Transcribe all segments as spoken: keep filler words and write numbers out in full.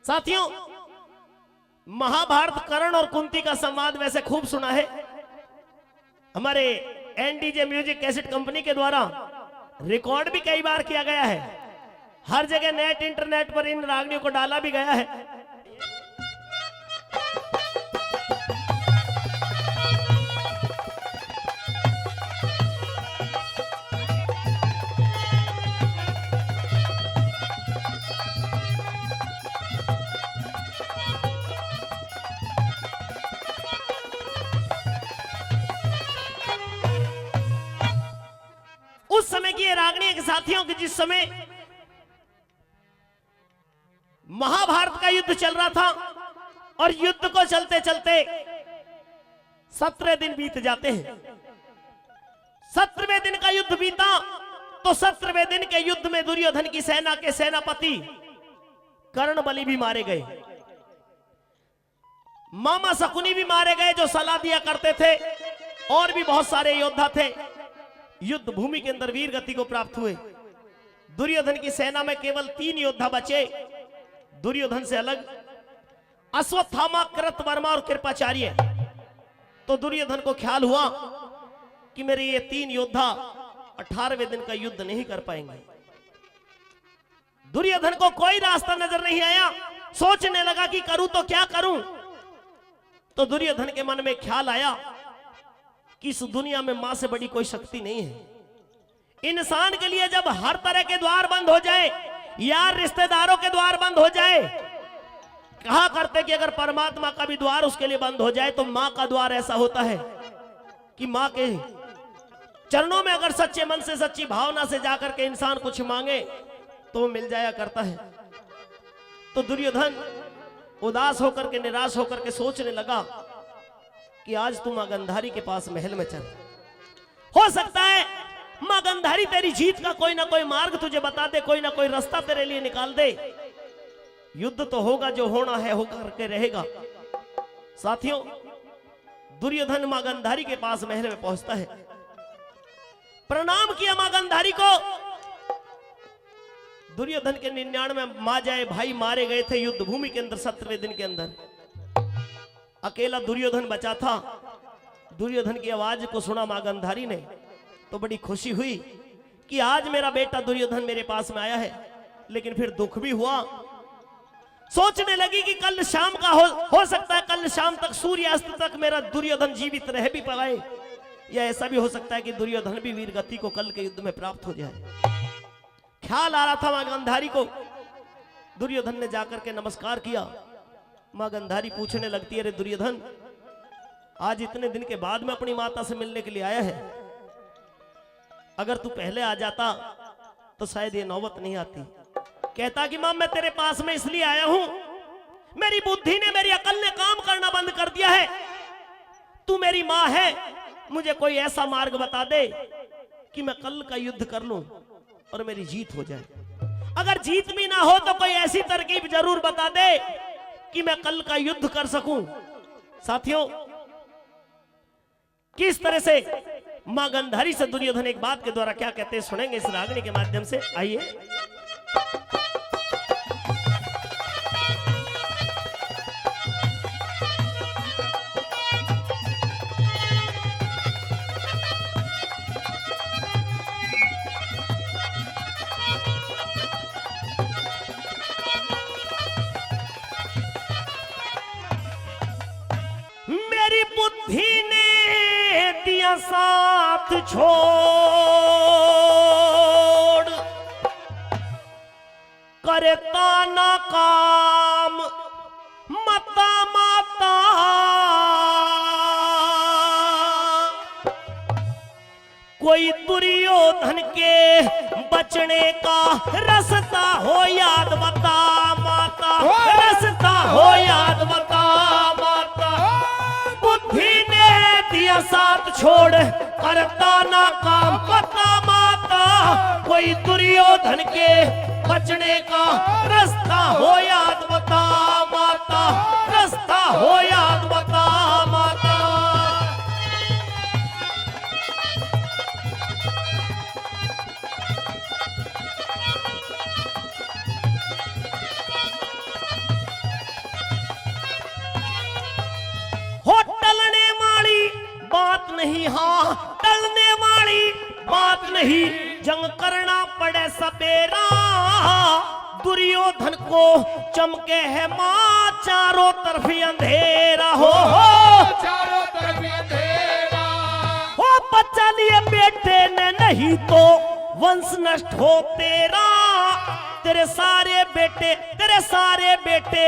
साथियों, महाभारत कर्ण और कुंती का संवाद वैसे खूब सुना है, हमारे एनडीजे म्यूजिक कैसेट कंपनी के द्वारा रिकॉर्ड भी कई बार किया गया है, हर जगह नेट इंटरनेट पर इन रागनियों को डाला भी गया है। उस समय की ये रागनी है कि साथियों, कि जिस समय महाभारत का युद्ध चल रहा था और युद्ध को चलते चलते सत्रह दिन बीत जाते हैं। सत्रहवें दिन का युद्ध बीता तो सत्रहवें दिन के युद्ध में दुर्योधन की सेना के सेनापति कर्ण बलि भी मारे गए, मामा शकुनी भी मारे गए जो सलाह दिया करते थे, और भी बहुत सारे योद्धा थे, युद्ध भूमि के अंदर वीर गति को प्राप्त हुए। दुर्योधन की सेना में केवल तीन योद्धा बचे दुर्योधन से अलग, अश्वत्थामा, कृतवर्मा और कृपाचार्य। तो दुर्योधन को ख्याल हुआ कि मेरे ये तीन योद्धा अठारहवें दिन का युद्ध नहीं कर पाएंगे। दुर्योधन को कोई रास्ता नजर नहीं आया, सोचने लगा कि करूं तो क्या करूं। तो दुर्योधन के मन में ख्याल आया कि इस दुनिया में मां से बड़ी कोई शक्ति नहीं है। इंसान के लिए जब हर तरह के द्वार बंद हो जाए, यार रिश्तेदारों के द्वार बंद हो जाए, कहा करते कि अगर परमात्मा का भी द्वार उसके लिए बंद हो जाए तो मां का द्वार ऐसा होता है कि मां के चरणों में अगर सच्चे मन से, सच्ची भावना से जाकर के इंसान कुछ मांगे तो वो मिल जाया करता है। तो दुर्योधन उदास होकर के, निराश होकर के सोचने लगा कि आज तू मां गंधारी के पास महल में चल, हो सकता है मां गंधारी तेरी जीत का कोई ना कोई मार्ग तुझे बता दे, कोई ना कोई रास्ता तेरे लिए निकाल दे। युद्ध तो होगा, जो होना है होकर के रहेगा। साथियों, दुर्योधन मां गंधारी के पास महल में पहुंचता है, प्रणाम किया मां गंधारी को। दुर्योधन के निन्यानवे माँ जाए भाई मारे गए थे युद्ध भूमि के अंदर, सत्रहवें दिन के अंदर अकेला दुर्योधन बचा था। दुर्योधन की आवाज को सुना माँ गंधारी ने तो बड़ी खुशी हुई कि आज मेरा बेटा दुर्योधन मेरे पास में आया है। लेकिन फिर दुख भी हुआ, सोचने लगी कि कल शाम का हो, हो सकता है कल शाम तक, सूर्यास्त तक मेरा दुर्योधन जीवित रह भी पाए, या ऐसा भी हो सकता है कि दुर्योधन भी वीर गति को कल के युद्ध में प्राप्त हो जाए। ख्याल आ रहा था मां गंधारी को। दुर्योधन ने जाकर के नमस्कार किया। मां गंधारी पूछने लगती है, अरे दुर्योधन, आज इतने दिन के बाद में अपनी माता से मिलने के लिए आया है, अगर तू पहले आ जाता तो शायद ये नौबत नहीं आती। कहता कि मां, मैं तेरे पास में इसलिए आया हूं, मेरी बुद्धि ने, मेरी अकल ने काम करना बंद कर दिया है। तू मेरी मां है, मुझे कोई ऐसा मार्ग बता दे कि मैं कल का युद्ध कर लूं और मेरी जीत हो जाए। अगर जीत भी ना हो तो कोई ऐसी तरकीब जरूर बता दे कि मैं कल का युद्ध कर सकूं। साथियों, किस तरह से मां गंधारी से दुर्योधन एक बात के द्वारा क्या कहते हैं, सुनेंगे इस रागनी के माध्यम से। आइए। मेरी बुद्धि ने दिया साथ छोड़, करता ना काम मता माता। कोई दुर्योधन के बचने का रास्ता हो याद बता माता, रास्ता हो याद बता माता। बुद्धि ने दिया साथ छोड़, करता ना काम बता माता। कोई दुर्योधन के बचने का रास्ता हो याद बता माता, रास्ता हो याद बता माता। ही जंग करना पड़े सबेरा। दुर्योधन को चमके है माँ चारों तरफ अंधेरा। हो, हो। चारों तरफ अंधेरा। हो, बचा लिए बेटे ने, नहीं तो वंश नष्ट हो तेरा। तेरे सारे बेटे, तेरे सारे बेटे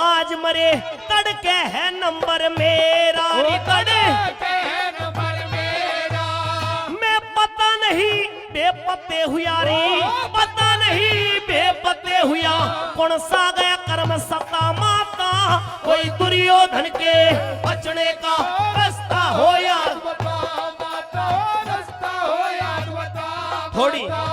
आज मरे, तड़के है नंबर मेरा। ओ, रे तड़के तड़के है नंबर मेरा। मैं पता नहीं बेपते हुआ रे, ओ। पता नहीं बेपते हुआ, कौन सा गया कर्म सता माता, कोई दुर्योधन के बचने का रास्ता हो या। बता माता, रास्ता हो या, बता थोड़ी। माता।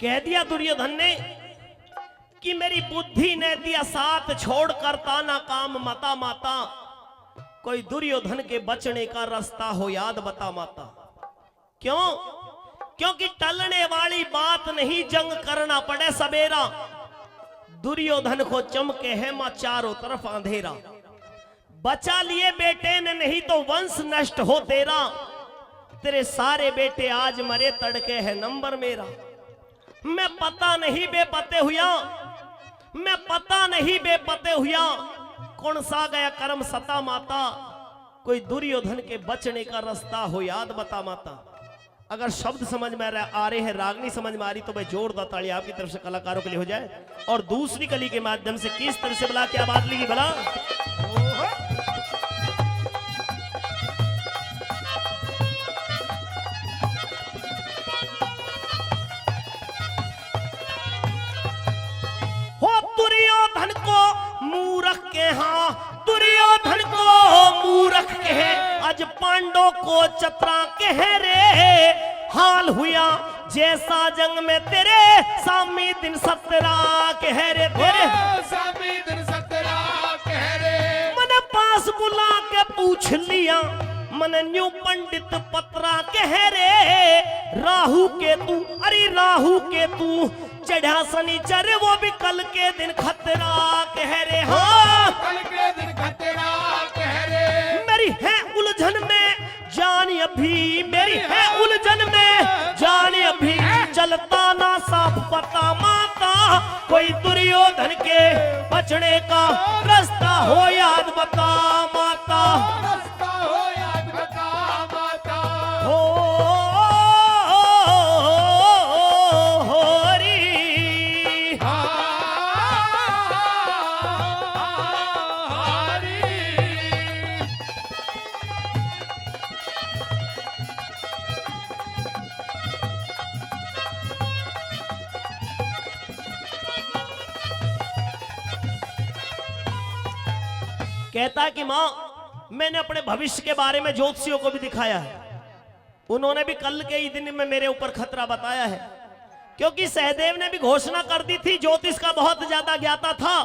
कह दिया दुर्योधन ने कि मेरी बुद्धि ने दिया साथ, छोड़ करता ना काम मता माता। कोई दुर्योधन के बचने का रास्ता हो याद बता माता। क्यों? क्योंकि टलने वाली बात नहीं, जंग करना पड़े सबेरा। दुर्योधन को चमके है माँ चारों तरफ अंधेरा। बचा लिए बेटे ने, नहीं तो वंश नष्ट हो तेरा। तेरे सारे बेटे आज मरे, तड़के है नंबर मेरा। मैं पता नहीं बेपते हुआ, मैं पता नहीं बेपते हुआ, कौन सा गया कर्म सता माता। कोई दुर्योधन के बचने का रास्ता हो याद बता माता। अगर शब्द समझ में आ रहा, आ रहे हैं, रागनी समझ में आ रही, तो भाई जोरदार ताली आपकी तरफ से कलाकारों के लिए हो जाए। और दूसरी कली के माध्यम से किस तरह से भला, क्या बात लिखी भला। हो दुर्योधन को मूरख के हाँ, दुर्योधन को मूरख कहे, अज पांडो को चतरा कह रे। हाल हुआ जैसा जंग में तेरे, सामी दिन सतरा कह रे तेरे। ओ, सामी दिन सतरा कह रे। मने पास बुला के पूछ लिया, मने न्यू पंडित पतरा कह रे। राहु केतु, अरे राहु केतु, चढ़ा सनीचर वो भी कल के दिन खतरा कह रे। हाँ, कल के दिन खतरा कह रे। मेरी है उलझन में जान अभी, मेरी है उलझन में जान अभी, चलता ना साफ पता माता। कोई दुर्योधन के बचने का रास्ता हो याद बता माता। रास्ता हो याद बता माता। हो, हो री। हरी। कहता कि माँ, मैंने अपने भविष्य के बारे में ज्योतिषियों को भी दिखाया है, उन्होंने भी कल के ही दिन में मेरे ऊपर खतरा बताया है, क्योंकि सहदेव ने भी घोषणा कर दी थी, ज्योतिष का बहुत ज्यादा ज्ञाता था,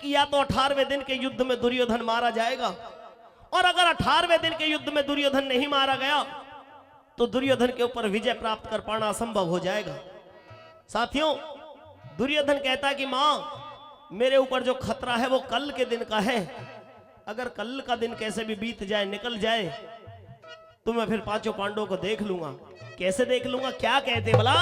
कि या तो अठारहवें दिन के युद्ध में दुर्योधन मारा जाएगा, और अगर अठारहवें दिन के युद्ध में दुर्योधन नहीं मारा गया, तो दुर्योधन के ऊपर विजय प्राप्त कर पाना असंभव हो जाएगा। साथियों, दुर्योधन कहता कि माँ, मेरे ऊपर जो खतरा है वो कल के दिन का है। अगर कल का दिन कैसे भी बीत जाए, निकल जाए, तो मैं फिर पांचों पांडवों को देख लूंगा। कैसे देख लूंगा, क्या कहते भला?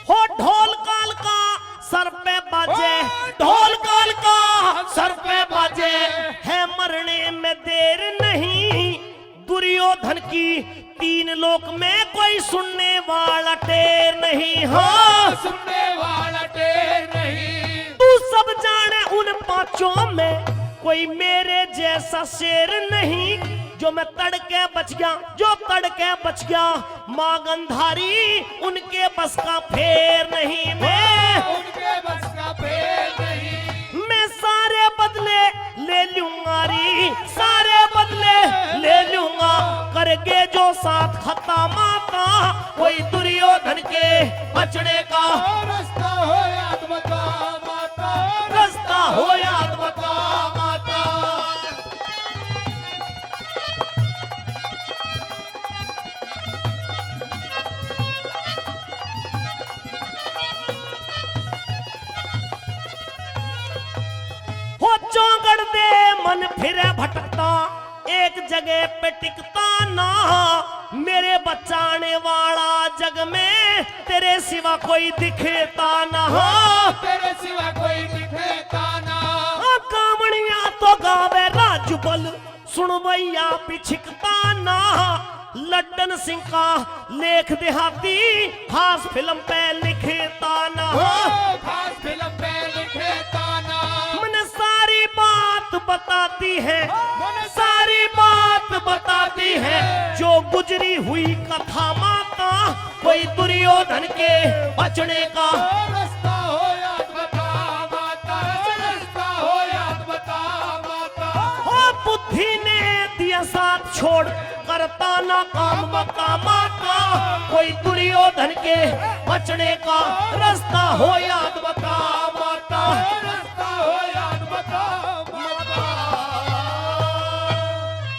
हो ढोल काल का सर पे बाजे, ओ ढोल काल का सर पे बाजे, है मरने में देर नहीं। दुर्योधन की तीन लोक में कोई सुनने वाला टेर नहीं। हाँ, सुनने वाला टेर नहीं। तू सब जाने उन पांचों में कोई मेरे जैसा शेर नहीं। जो मैं तड़के बच गया, जो तड़के बच गया, माँ गंधारी उनके बस का फेर नहीं मैं। उनके बस का फेर नहीं। मैं सारे बदले ले लूंगा री, सारे बदले ले लूंगा। करगे जो साथ खता माता, कोई दुर्योधन के बचने का। रास्ता हो याद बता माता, रास्ता हो याद बता माता। हो चौगड़ दे मन फिरे भटकता, एक जगह पे टिकता ना। मेरे बचाने वाला जग में तेरे सिवा कोई दिखता ना। तेरे सिवा कोई दिखता ना। हाँ, कामणिया तो गावे राजू बल, सुन भैया पिछकता ना। लड्डन सिंह का लेख देहाती, खास फिल्म पे लिखता ना। ओ, खास फिल्म पे लिखता ना। मैंने सारी बात बताती है, मैंने सारी बात बताती है। जो गुजरी हुई कथा माता, कोई दुर्योधन के बचने का। ओ, रास्ता हो याद बता माता, रास्ता हो याद बता माता। ओ, बुद्धि ने दिया साथ छोड़, करता ना काम बता माता। कोई दुर्योधन के बचने का रास्ता हो याद बता माता।